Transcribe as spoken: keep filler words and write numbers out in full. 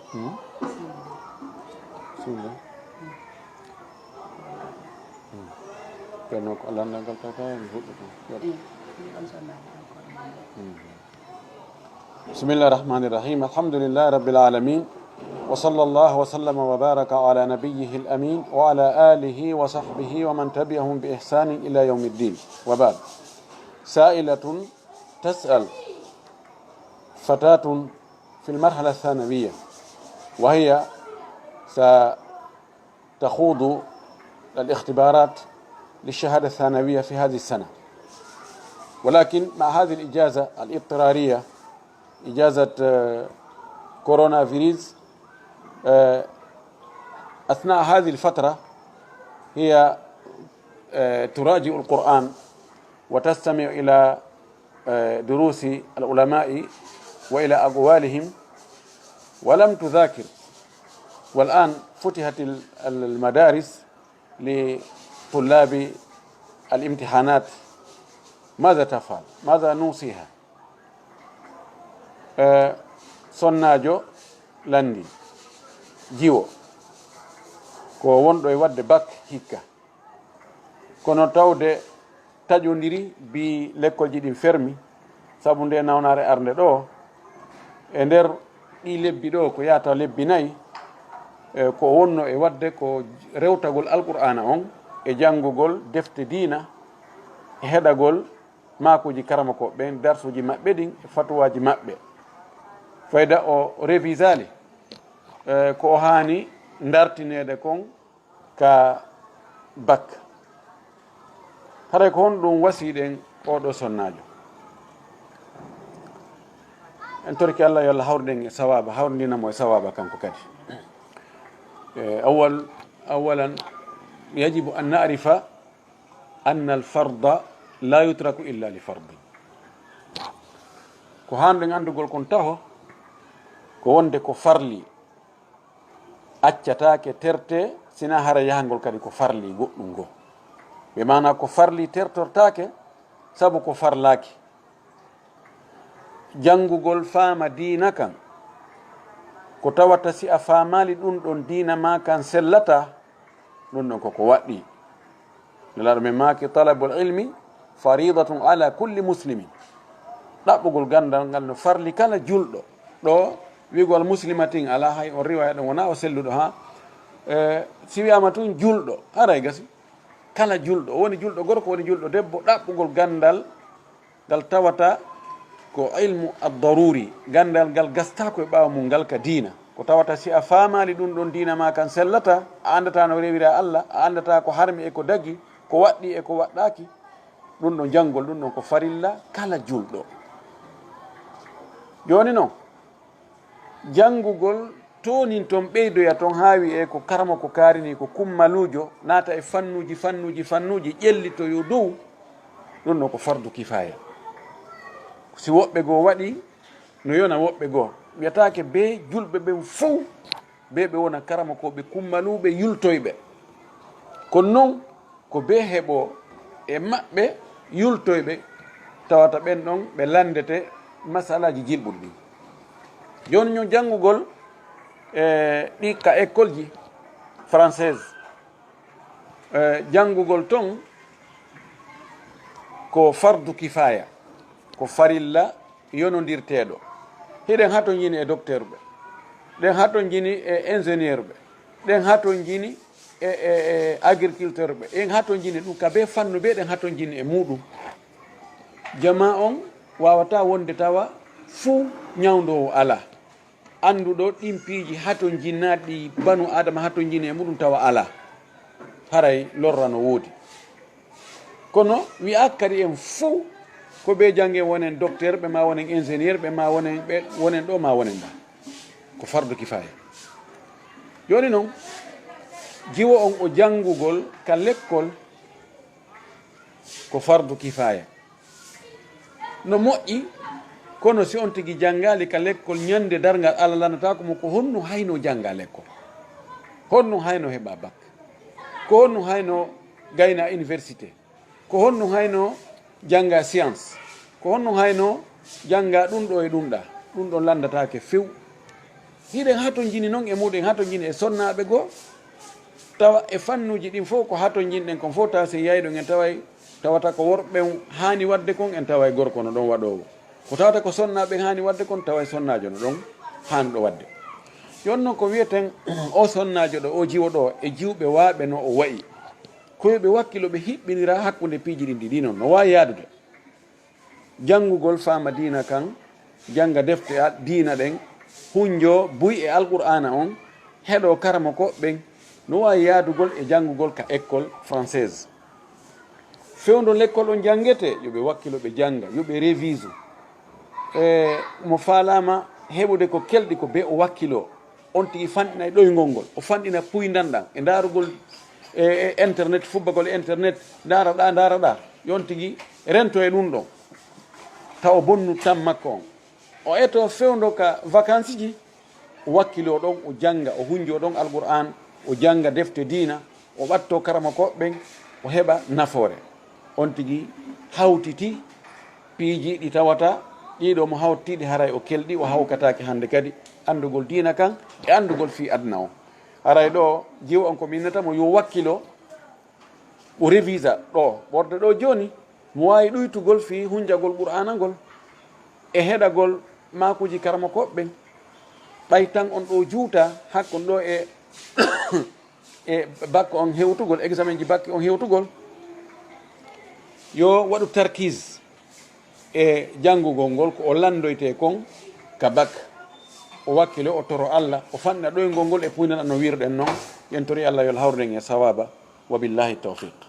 Hmm? Bismillah. Hmm. Kono ko Allah ngal tawta en huɗɗo tan. Waɗi. Eh, mi on sonnaade encore. Hmm. بسم الله الرحمن الرحيم. الحمد لله رب العالمين. وصلى الله وسلم وبارك على نبيه الأمين وعلى آله وصحبه ومن تبعهم بإحسان إلى يوم الدين. وبعد. سائلة تسأل، فتاة في المرحلة الثانوية، وهي س تخوض الاختبارات للشهادة الثانوية في هذه السنة. ولكن مع هذه الإجازة الاضطرارية، إجازة، آه، كورونا فيروس، آه، أثناء هذه الفترة هي، آه، تراجع القرآن وتستمع إلى، آه، دروس العلماء وإلى أقوالهم، ولم تذاكر. والآن فتحت ال-، ال-، المدارس لطلاب الامتحانات. ماذا تفعل؟ ماذا نوصيها؟ Eh, sonnaajo lanndi, jiwo, ko wonɗo e waɗde bak hikka. Kono tawde taƴondiri bi lekkolji ɗin fermi, sabu nde nawnaare arnde ɗo, e nder ɗi lebbi ɗo, ko yaata lebbi nayi, e ko wonno e waɗde ko rewtagol Alqur'aana on, e janngugol defte diina, e heɗagol maakuuji karamokooɓe ɓen, darsuuji maɓɓe ɗin, e fatuwaaji maɓɓe. Fayda o revisaali, e, ko o haani dartineede kon ka bak. Haray ko honɗum wasiɗen oɗo sonnaajo? En torki Allah yo Allah hawrden e sawaaba, hawrindina mo e sawaaba kanko kadi. E, awwal-, awwalan, yajibu an na'rifa anna al-farda la yutraku illa li fardin. Ko haanɗen anndugol kon taho, ko wonde ko farli accataake terte, sina hara yahangol kadi ko farli goɗɗum goo. Ɓe maana ko farli tertortaake, sabu ko farlaaki. Janngugol faama diina kan, ko tawata si a faamaali ɗum ɗon diina maa kan sellataa, ɗum ɗon koko waɗɗii. Nelaaɗo men maaki, "Talabul ilmi faridatun ala kulli muslimin." Ɗaɓɓugol ganndal ngal no farli kala julɗo. Ɗo wi'ugol muslimatin alaa hay on riwaaya ɗon wonaa o selluɗo haa. E, si wi'aama tun julɗo, haray gasi. Kala julɗo, woni julɗo gorko, woni julɗo debbo, ɗaɓɓugol ganndal ngal tawata ko ilmu ad-daruri, ganndal ngal gastaako e ɓaawo mum ngal ka diina. Ko tawata si a faamaali ɗum ɗon diina maa kan sellataa, a anndataa no rewira Allah, a anndataa ko harmi e ko dagi, ko waɗɗii e ko waɗɗaaki, ɗum ɗon janngol, ɗum ɗon ko farilla kala julɗo. Jooni non, janngugol toonin ton, ɓeydoya ton, haa wi'ee ko karamoko kaarini ko kummaluujo, naata e fannuuji, fannuuji, fannuuji, ƴellitoyoo dow, ɗum ɗon ko fardu kifaaya. Si woɓɓe goo waɗii, no yona woɓɓe goo. Wiyataake bee julɓe ɓen fow, bee ɓe wona karamokooɓe kummaluuɓe yultoyɓe. Kono non, ko bee heɓoo e maɓɓe yultoyɓe, tawata ɓen ɗon ɓe lanndete masalaaji jilɓuɗi ɗin. Jooni non, janngugol, e, ɗi ka ekkolji française, e, janngugol ton ko fardu kifaaya, ko farilla yonondirteeɗo. Hiɗen hatonjini e docteur ɓe, ɗen hatonjini e ingénieur ɓe, ɗen hatonjini e, e, e agriculteur ɓe, ɗen hatonjini ɗum ka bee fannu bee, ɗen hatonjini e muɗum. Jamaa on waawataa wonde tawa fuu ñawndoowo alaa. Annduɗo ɗin piiji hatonjinaaɗi banu Aadama hatonjini e muɗum tawa alaa. Haray lorra no woodi. Kono wi'aaka kadi en fow ko ɓe janngi, wonen docteur ɓe, maa wonen ingénieur ɓe, maa wonen ɓe, wonen ɗo, maa wonen ɗa. Ko fardu kifaaya. Jooni non, jiwo on o janngugol ka lekkol ko fardu kifaaya. No moƴƴi, kono si on tigi janngaali ka lekkol, ñande darngal Allah lanndataako mo ko honno hayno jannga lekkol. Honno hayno heɓa bak. Ko honno hayno gayna université. Ko honno hayno jannga science. Ko honno hayno jannga ɗum ɗo e ɗum ɗa. Ɗum ɗon lanndataake few. Hiɗen hatonjini noon e muɗum, hatonjini e sonnaaɓe goo, tawa e fannuuji ɗin fof ko hatonjinɗen kon fof, tawa si yayɗon en taway, tawata ko worɓe on haani waɗde kon, en taway gorko no ɗon waɗoowo. Ko tawata ko sonnaaɓe haani waɗde kon, taway sonnaajo no ɗon haanuɗo waɗde. Jooni noon ko wiyeten o sonnaajo ɗo, o jiwo ɗo, e jiwɓe waaɓe no o wa'i. Ko yo ɓe wakkilo ɓe hiɓɓinira hakkunde piiji ɗin ɗiɗi noon, no waawi yaadude. Janngugol faama diina kan, jannga defte a-, diina ɗen, hunjoo buy e Alqur'aana on, heɗoo karamokooɓe ɓen, no waawi yaadugol e janngugol ka école française. Fewndo lekkol on janngete, yo ɓe wakkilo ɓe jannga, yo ɓe révise. E mo faalaama heɓude ko kelɗi ko be o wakkiloo. On tigi fanɗinay ɗoyngol ngol, o fanɗina puyndan ɗan e ndaarugol e, e internet, fubbagol e internet, ndaara ɗa, ndaara ɗa. Yo on tigi rento e ɗum ɗon, taw o bonnu tan makko on. O eto fewndo ka vacances ji, o wakkiloo ɗon, o jannga, o hunjoo ɗon Alqur'aan, o jannga defte diina, o ɓattoo karamokooɓe ɓen, o heɓa nafoore. On tigi hawtiti piiji ɗi tawata ɗiɗo mo hawtitiiɗi haray o kelɗi, o hawkataake hannde kadi anndugol diina kan e anndugol fii aduna on. Haray ɗo jiwo on ko minnata mo yo wakkilo, o revisa ɗo, ɓorde ɗo jooni, mo waawi ɗuytugol fii hunjagol Qur'aana ngol e heɗagol maakuuji karamokooɓe ɓen. Ɓay tan on ɗo juuta hakkon ɗo e, e bac on hewtugol, examen ji bac on hewtugol, yo waɗu tarkis e janngugol ngol ko o lanndoytee kon ka bac. O wakkilo, o toro Alla, o fanɗina ɗoyngol ngol e puynana no wiruɗen non. Yen tori Alla yo hawruden e sawaaba. Wa billahi tawfiq.